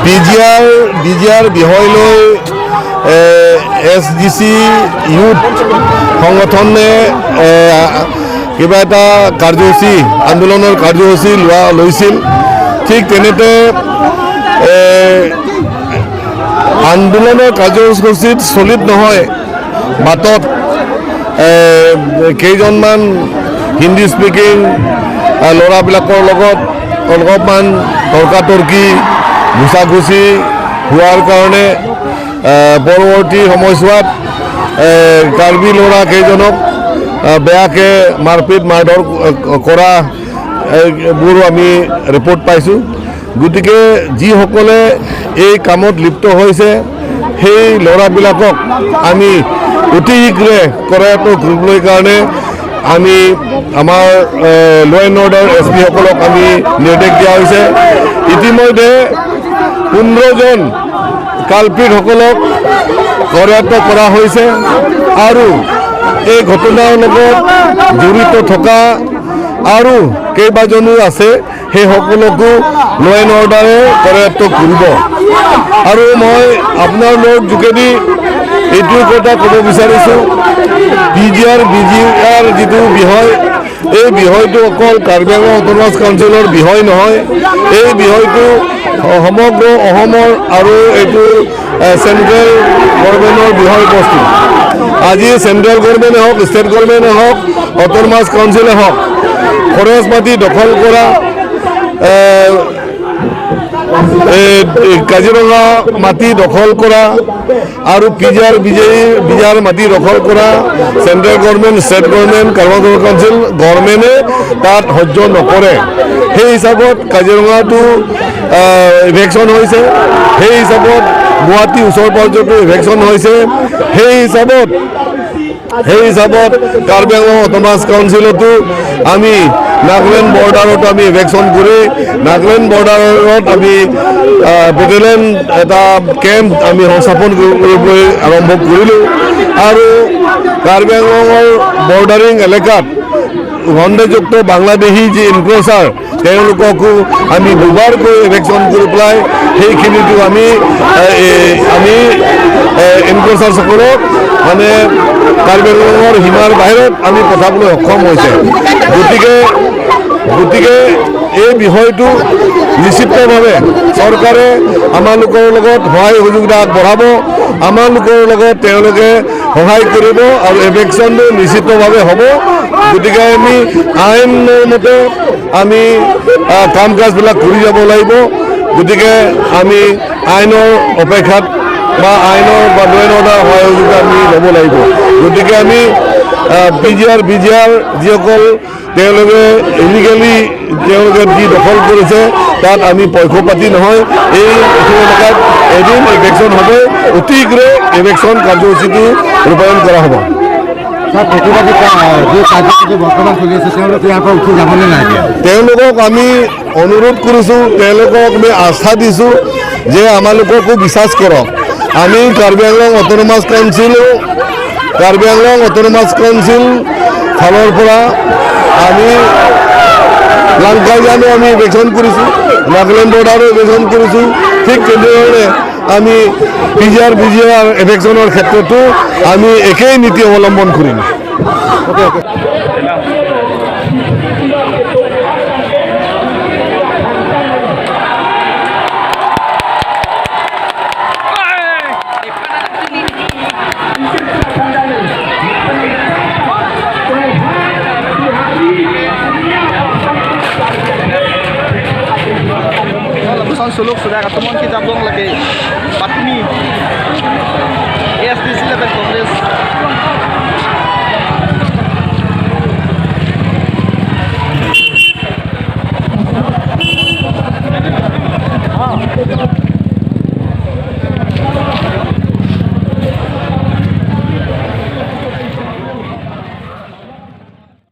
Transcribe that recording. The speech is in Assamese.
P G R, B G R বিষয় লৈ এছ জি চি ইউথ সংগঠনে কিবা এটা কাৰ্যসূচী, আন্দোলনৰ কাৰ্যসূচী লৈছিল। ঠিক তেনেতে আন্দোলনৰ কাৰ্যসূচীত চলিত নহয়, বাটত কেইজনমান হিন্দী স্পিকিং ল'ৰাবিলাকৰ লগত অলপমান তৰ্কাতৰ্কি, ঘুচা-ঘুচি হোৱাৰ কাৰণে পৰৱৰ্তী সময়ছোৱাত কাৰ্বি ল'ৰা কেইজনক বেয়াকৈ মাৰপিট মাৰধৰ কৰা বোৰো আমি ৰিপৰ্ট পাইছোঁ। গতিকে যিসকলে এই কামত লিপ্ত হৈছে, সেই ল'ৰাবিলাকক আমি অতি শীঘ্ৰে কৰায়ত্ব কৰিবলৈ কাৰণে আমি আমাৰ ল' এণ্ড অৰ্ডাৰ এছ পিসকলক আমি নিৰ্দেশ দিয়া হৈছে। ইতিমধ্যে 15জন কালপ্ৰিটসকলক কৰায়ত্ব কৰা হৈছে আৰু এই ঘটনাৰ লগত জড়িত থকা আৰু কেইবাজনো আছে, সেইসকলকো ল' এণ্ড অৰ্ডাৰে কৰায়ত্ব কৰিব। আৰু মই আপোনালোকৰ যোগেদি এইটো কথা ক'ব বিচাৰিছোঁ, P G R, B G R যিটো বিষয়, এই বিষয়টো অকল কাৰ্বি আংলং অট'নমাছ কাউন্সিলৰ বিষয় নহয়। এই বিষয়টো সমগ্ৰ অসমৰ আৰু এইটো চেণ্ট্ৰেল গভৰ্ণমেণ্টৰ বিষয়বস্তু। আজি চেণ্ট্ৰেল গভৰ্ণমেণ্টে হওক, ষ্টেট গভৰ্ণমেণ্টে হওক, অট'নমাছ কাউন্সিলে হওক, ফৰেষ্ট মাটি দখল কৰা, এই কাজিৰঙা মাটি দখল কৰা আৰু P G R, B G R মাটি দখল কৰা central government, state government, Karbi Anglong council গভৰ্ণমেণ্টে তাত সহ্য নকৰে। সেই হিচাপত কাজিৰঙাটো ইভেকশ্যন হৈছে, সেই হিচাপত গুৱাহাটী ওচৰ পাজৰতো ইভেকশ্যন হৈছে, সেই হিচাপত কাৰ্বি আংলং অট'নমাছ কাউন্সিলতো আমি নাগালেণ্ড বৰ্ডাৰত আমি ইভেকশ্যন কৰি নাগালেণ্ড বৰ্ডাৰত আমি বেটেলিয়ন এটা কেম্প আমি সংস্থাপন কৰিবলৈ আৰম্ভ কৰিলোঁ। আৰু কাৰ্বি আংলঙৰ বৰ্ডাৰিং এলেকাত সন্দেহযুক্ত বাংলাদেশী যি এনক্ৰ'চাৰ, তেওঁলোককো আমি দুবাৰকৈ ইভেকশ্যন কৰি পেলাই সেইখিনিতো আমি এনক্ৰ'চাৰসকলক মানে কাৰ্বি আংলঙৰ সীমাৰ বাহিৰত আমি পঠাবলৈ সক্ষম হৈছে। গতিকে এই বিষয়টো নিশ্চিতভাৱে চৰকাৰে আমালোকৰ লগত সহায় সহযোগিতা আগবঢ়াব, আমালোকৰ লগত তেওঁলোকে সহায় কৰিব আৰু এভেকশ্যনটো নিশ্চিতভাৱে হ'ব। গতিকে আমি আইনৰ মতে আমি কাম কাজবিলাক কৰি যাব লাগিব। গতিকে আমি আইনৰ অপেক্ষাত বা আইনৰ বা ল এণ্ড অৰ্ডাৰ সহায় সহযোগিতা আমি ল'ব লাগিব। গতিকে আমি P G R, B G R যিসকল তেওঁলোকে ইলিগেলি তেওঁলোকে যি দখল কৰিছে, তাত আমি পক্ষপাতি নহয়। এই এলেকাত এদিন ইভেকশ্যন হ'ব, অতি শীঘ্ৰে ইভেকশ্যন কাৰ্যসূচীটো ৰূপায়ণ কৰা হ'ব। ছাৰ, প্ৰতিবাদী যি কাৰ্যসূচী বৰ্তমান চলি আছে, তেওঁলোকে ইয়াৰ পৰা উঠি যাবনে নাই এতিয়া? তেওঁলোকক আমি অনুৰোধ কৰিছোঁ, তেওঁলোকক আমি আস্থা দিছোঁ যে আমালোককো বিশ্বাস কৰক। আমি কাৰ্বি আংলং অট'নমাছ কাউন্সিলো, কাৰ্বি আংলং অট'নমাছ কাউন্সিল ফালৰ পৰা আমি লাংকাইজানো আমি ইভেকশ্যন কৰিছোঁ, নাগালেণ্ড বৰ্ডাৰো ইভেকশ্যন কৰিছোঁ। ঠিক তেনেধৰণে আমি P G R, B G R ইভেকশ্যনৰ ক্ষেত্ৰতো আমি একেই নীতি অৱলম্বন কৰিম। Okay. Suluk sudah ketemu kita belum lagi Patuni SDC level Congress.